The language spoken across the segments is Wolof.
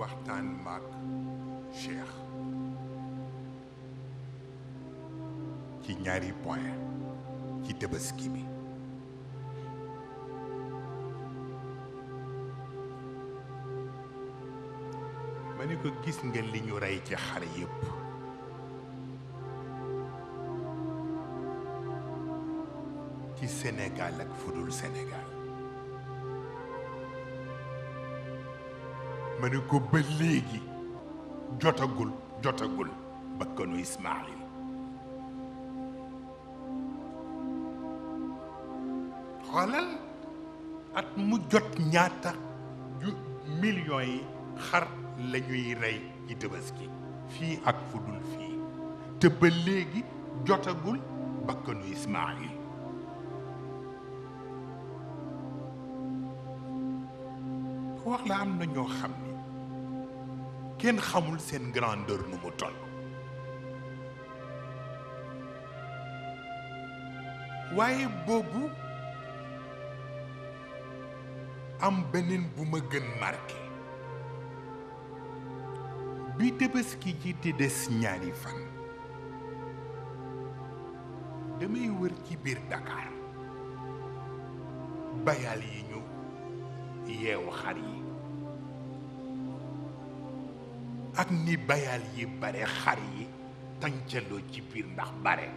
waxtaan maag Cheikh ci ñaari point ci tabaski bi ma ne ko gis nga li ñu rey ci xar yépp ci Sénégal ak fudul Sénégal ma ne ko ba léegi jotagul bakanou Ismael xoolal at mu jot ñaata ju millions yi xar la ñuy rey ci tabaski fii ak fudul fii te ba léegi jotagul bakanou Ismael wax la am na ñoo xam ni kenn xamul seen grandeur nu mu toll waaye boobu am beneen bu ma gën marqué bi tabaski ji di des ñaari fan damay wër ci biir Dakar bayal yi ñu yeewu xar yi ak ni bayal yi bare xar yi tàncaloo ci biir ndax bare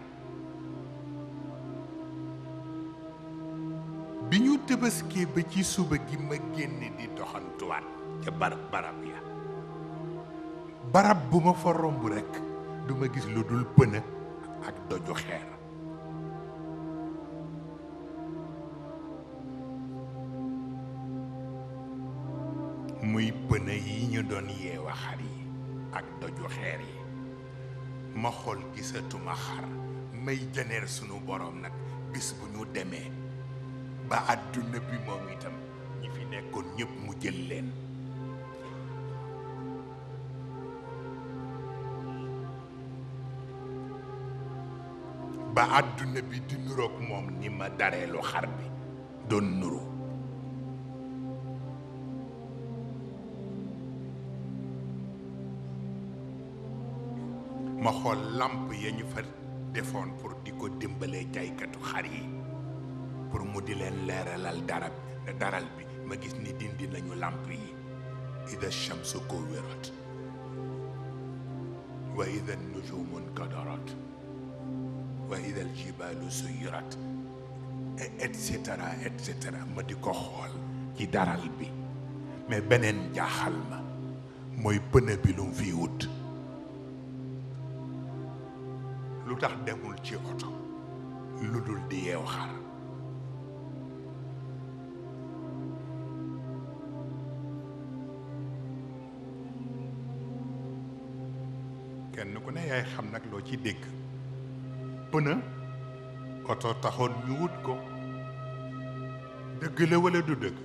bi ñu tabaskee ba ci suba gi ma génn di doxantuwaat ca barab ya barab bu ma fa romb rekk du ma gis lu dul pëna ak doju xeer muy pëna yi ñu doon yeewa xar yi ak doju xeer yi ma xool gisatuma xar may janeer sunu boroom nag bis bu ñu demee ba àdduna bi moom itam ñi fi nekkoon ñépp mu jël leen ba àdduna bi di nuroog moom ni ma dareelu xar bi doon nuru ma xool làmp ya ñu fa defoon pour di ko dimbalee jaaykatu xar yi pour mu di leen leeralal daral bi ma gis ni dindi nañu làmp yi ida shamsu kuwirat wa ida nujumu nkadarat wa ida aljibalu suyirat et cetera ma di ko xool ci daral bi mais beneen jaaxal ma mooy pëne bi lu mu fi wut lu tax demul ci oto lu dul di yeew xar kenn ku ne yaay xam nag loo ci dégg pëna oto taxoon ñu wut ko dëgg la walla du dëgg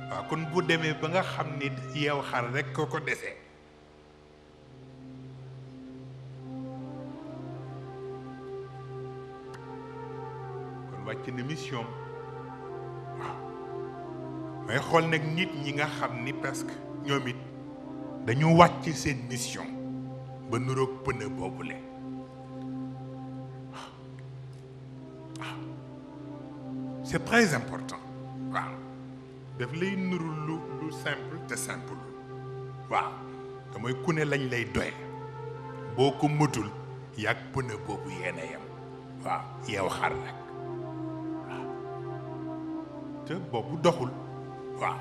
waaw kon bu demee ba nga xam ni yeew xar rekk ko desee kon wàcc na mission waaw may xool nag nit ñi nga xam ni parce que ñoom it dañu wàcc seen mission ba nuroog pëna boobule c'est très important waaw daf lay nuru lu simple te simple waaw te mooy ku ne lañ lay doye boo ko mëtul yàgg pëna boobu yéena yam waaw yeew xar rek waaw te boobu doxul waaw